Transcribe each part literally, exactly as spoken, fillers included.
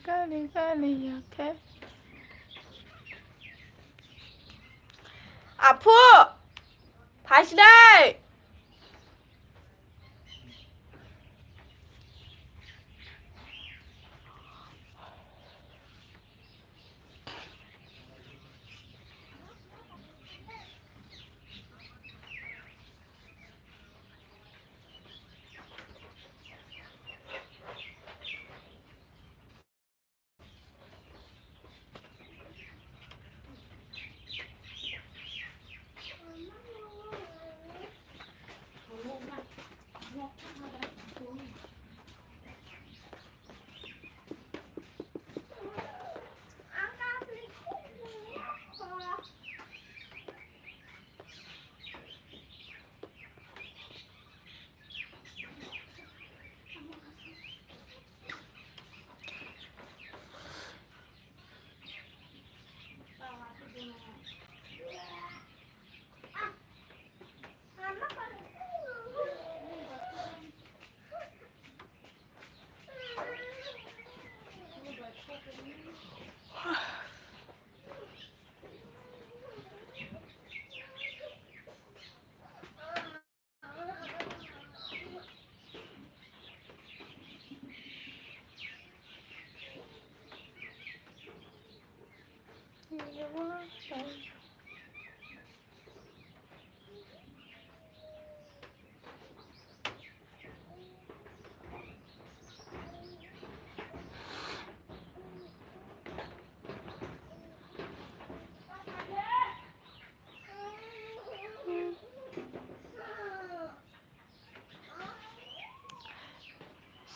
Gali gali ya khe. Aphu! Phaisinai!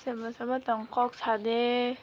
Sabo sabo tong kok sade.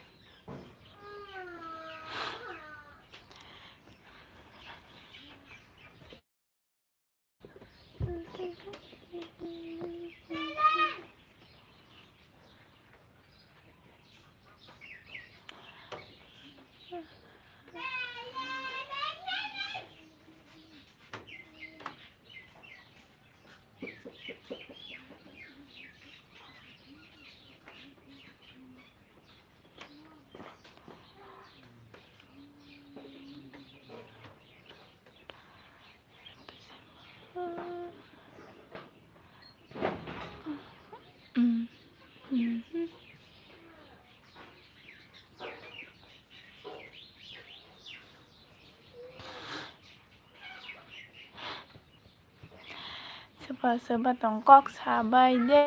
Soba soba tong kok sabai de.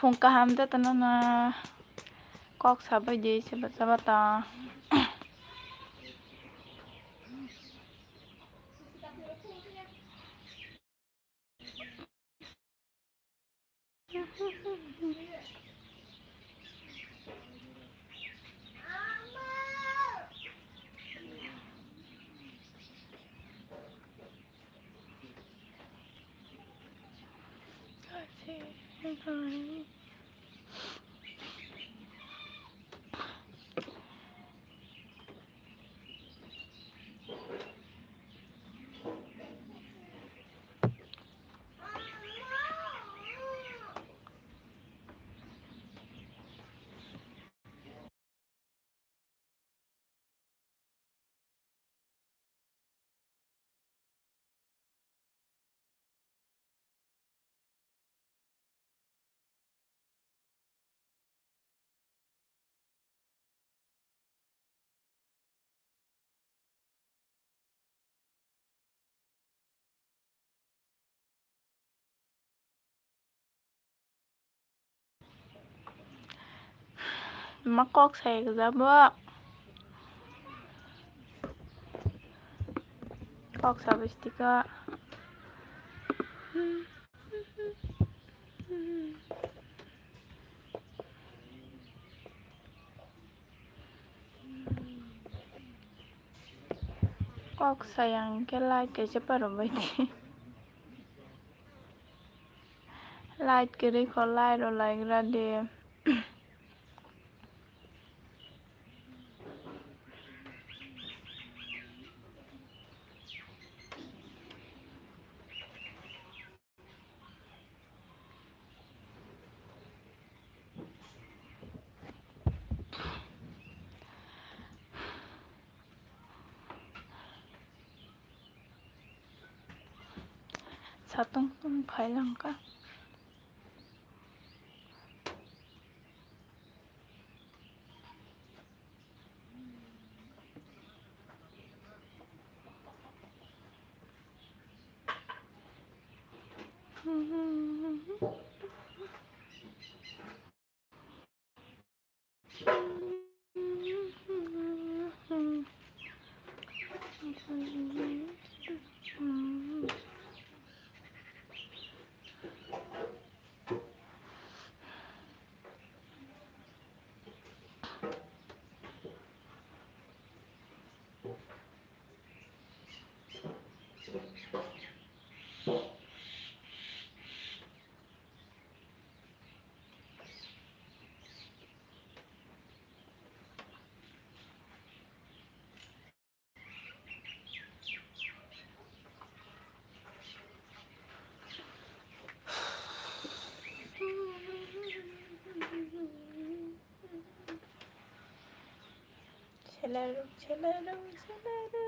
Phung kaham de tano na kok sabai di seba seba ta. Ma kok sai gajabo. Kok sabai stika. Kok sayang khe light kaisa paro bai di. Light kwrwi kho, light rw laigra de. Satung tung phai langkha. Selero, selero, selero.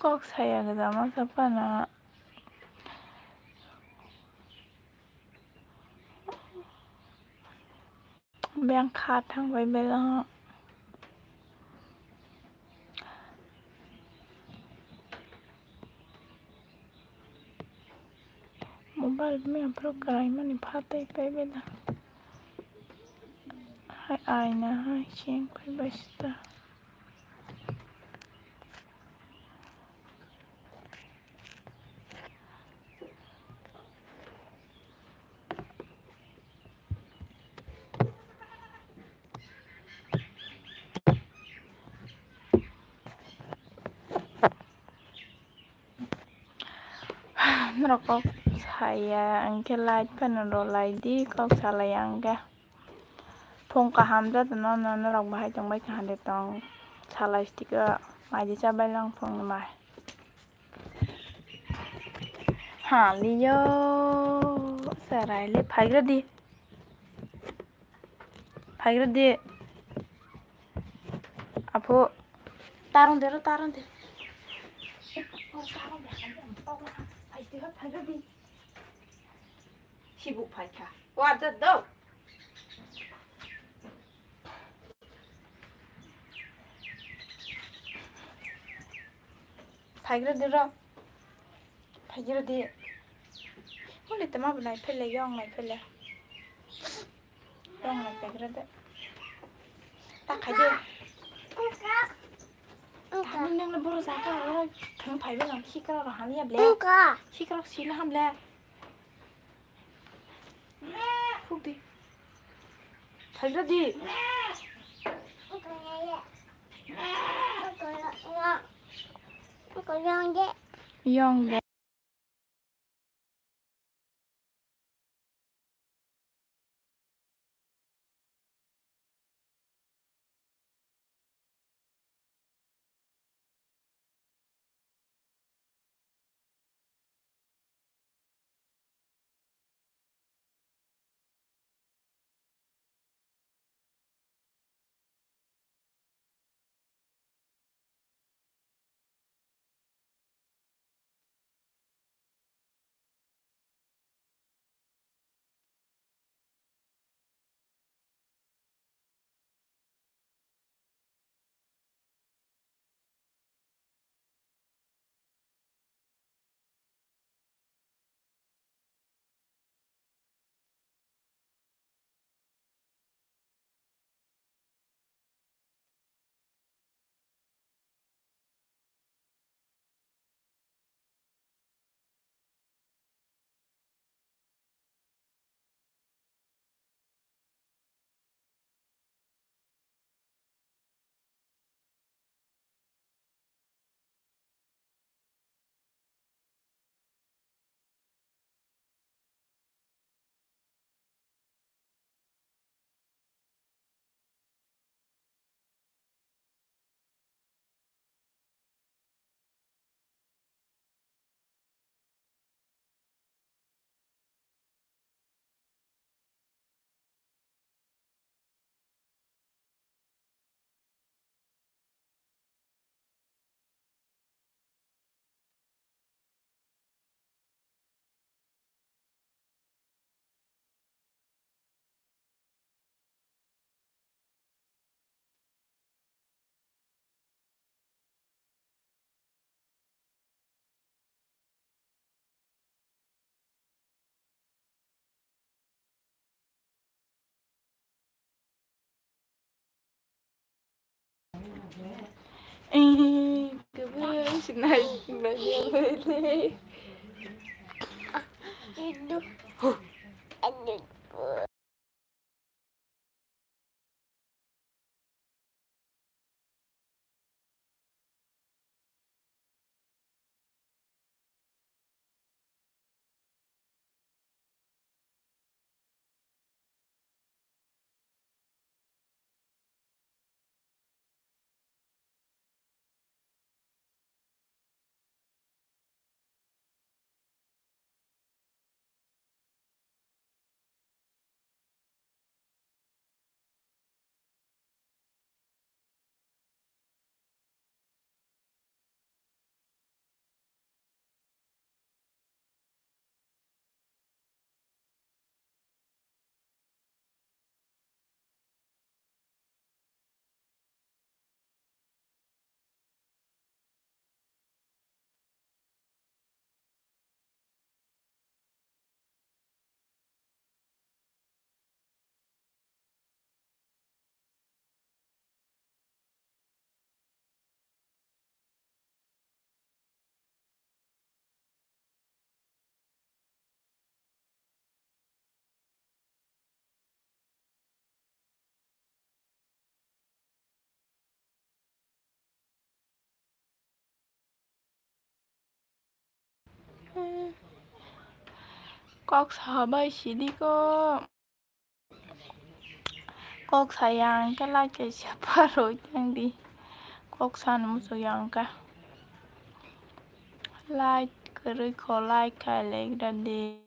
Kok saya gajama sapana. Beng kha thang bai belai. Mobile mia pro karai mani phatai pai beda. Hai aina hai cheng pai bai sita. Norok kok saya, ang khe light phano rw lai di, kok salai ang khe. Phung kaham jotono, no, norok bahai tongbai kaham de tong. Salai stika, mai di chabai lang phung ni mai. Ha, liyo, sarai le, phaigra di. Phaigra di. Apho, tarong de ro, tarong de. Sibuk phaikha. Warjak do. Phaigra di ro. Phaigra di. Muli tama bunai phele, yong nai phele. Yong nai phaigra de. Ta khai de. Tani nang le boro jaka ro. Thang phaiba nang khikra ro hanya ble. Khikra sila ham le. Khuk di. Phaigra di. Yong de. Eh, kebeng sinai, sinai, sinai. Kok sabai sidi ko. Kok saya ang ke like kaisa paro yang di. Kok sana musu yang ka. Like kere ko like kai like dan di.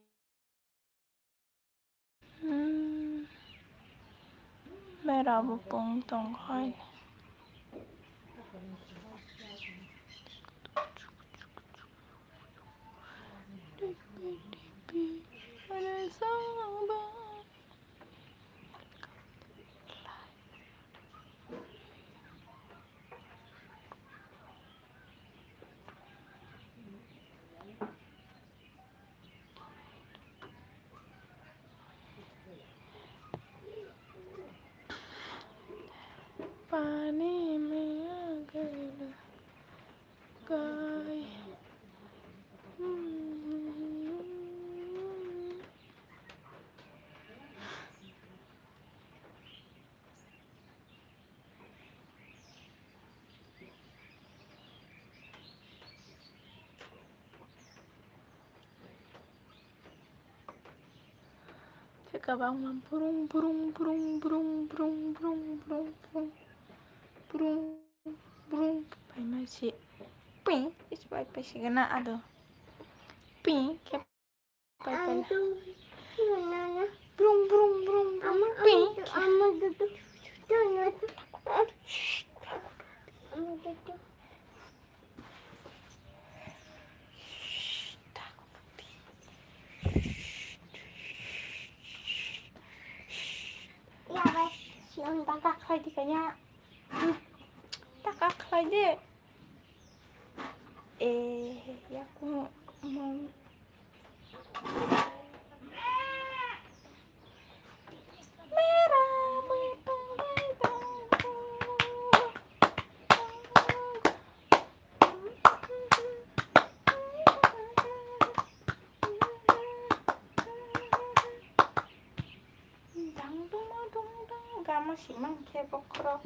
Hmm. Mera bo pung tong khai. पानी में आ गया गाय। Khe kwbangma brung brung brung paima si. Ping, is pai pai si gana ado. Ping, khe pai pai. Brung brung brung brung. Ping. Shh, ta khlai di kanya. Ta khlai di. Eh, ya ku mau. Dang dong dong dong, gama simang khe bokhorok.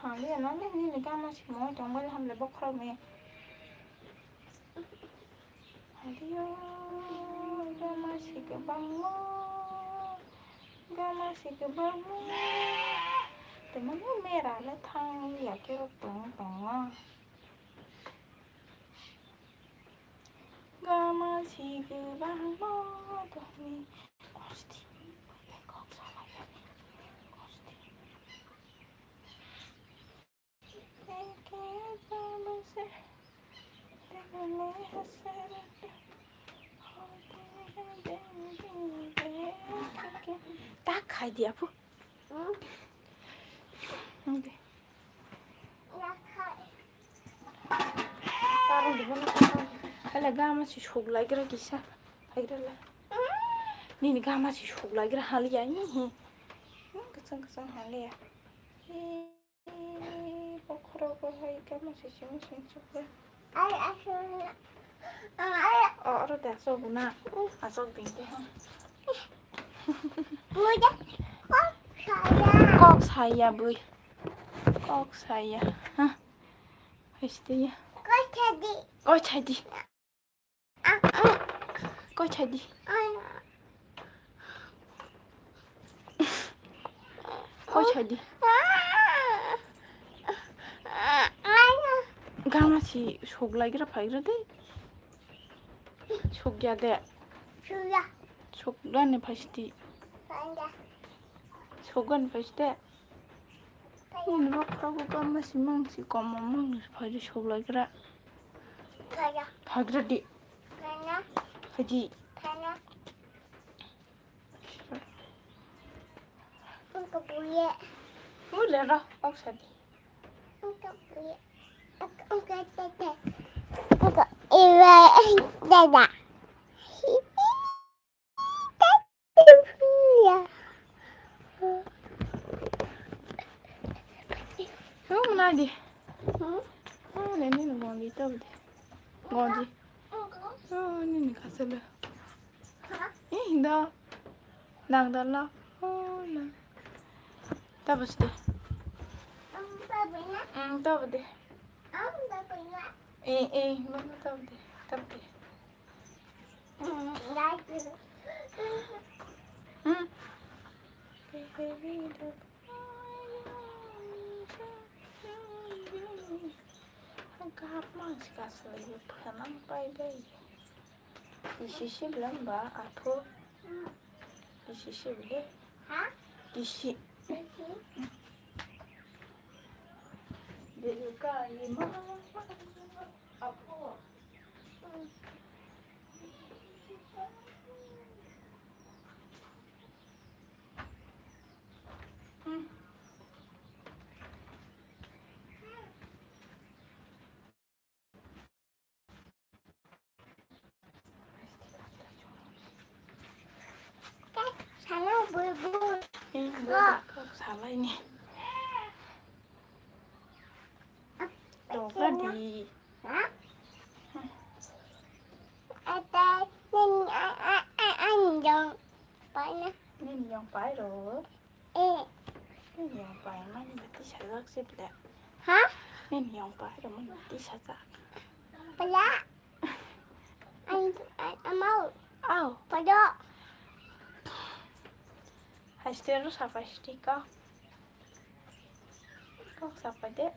Haliya nang le nini gama simang tong bai hamle bokhorok ni. Haliya gama si kwbangma, gama si kwbangma. Temo mera le thang ya khe rok tong tong. Gama si kwbangma tongni kosti. Kok salai ya. Kosti. Eke baba se. Tengale hasara. Tak khai dia pu. Hala gama si suk laigra kisa. Haigra la. Nini gama si suk laigra haliya. Hi, hi. Kasang kasang haliya. Hi, bokhorok bo hai gama si simi simi suk ya. Ai, ai, ai. Oh, oro da sok na. Asok ding de ha. Buja. Kok saya. Kok saya bui. Kok saya. Ha. Hai sidi ya. Kok jadi. Kok jadi. Ah, ah. Kok jadi. Ai. Kok jadi. Gama si suk laigra phaigra de. Suk ya de. Suk ya. Suk gani phaisti. Suk gani phaisti. Nini bokhorok bo gama si mang si kom mang si phai rw suk laigra. Phaigra di. Phai di. Mui le ro, ok sa di. Dada. Hum, nadi. Hmm? Oh, nini no gondi to de. Gondi. Oh, nini kasala. Eh, da. Nang da la. Oh, na. Tabus de. Hmm, tabu de. Eh, eh, mama tabu de. Tabu de. Hmm. Gap mas kasle phanan pai bai. Isi si bilang ba atho. Isi si bile. Isi. Dil ka ye ma. Sana bui bui. Kok salaini. Tokadi. Ata nini a a a ang jong pai na. Nini jong pai ro. Eh. Nini jong pai mani bati sajak sih bela. Ha? Nini jong pai ro mani bati sajak. Pala. Ang ang amau. Au. Pada. Haste ro sapa sih ka. Kok sapa de.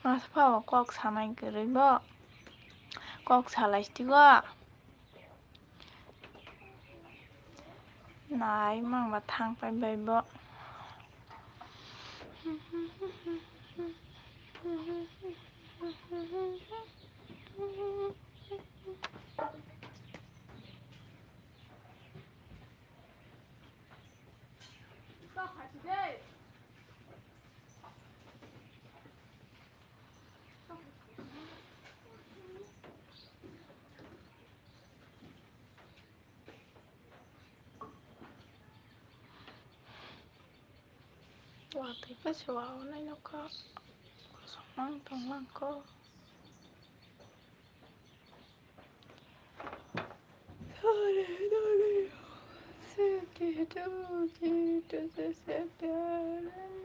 Masa pha bo kok sanai kwrwi bo. Kok salai stigo. Nai mang ba thang pai bai bo. Watwi pa se wa-o nai nokha. Kosong mang tong lang kho. Sorry, sorry. Siki tu ki tu se se pyar.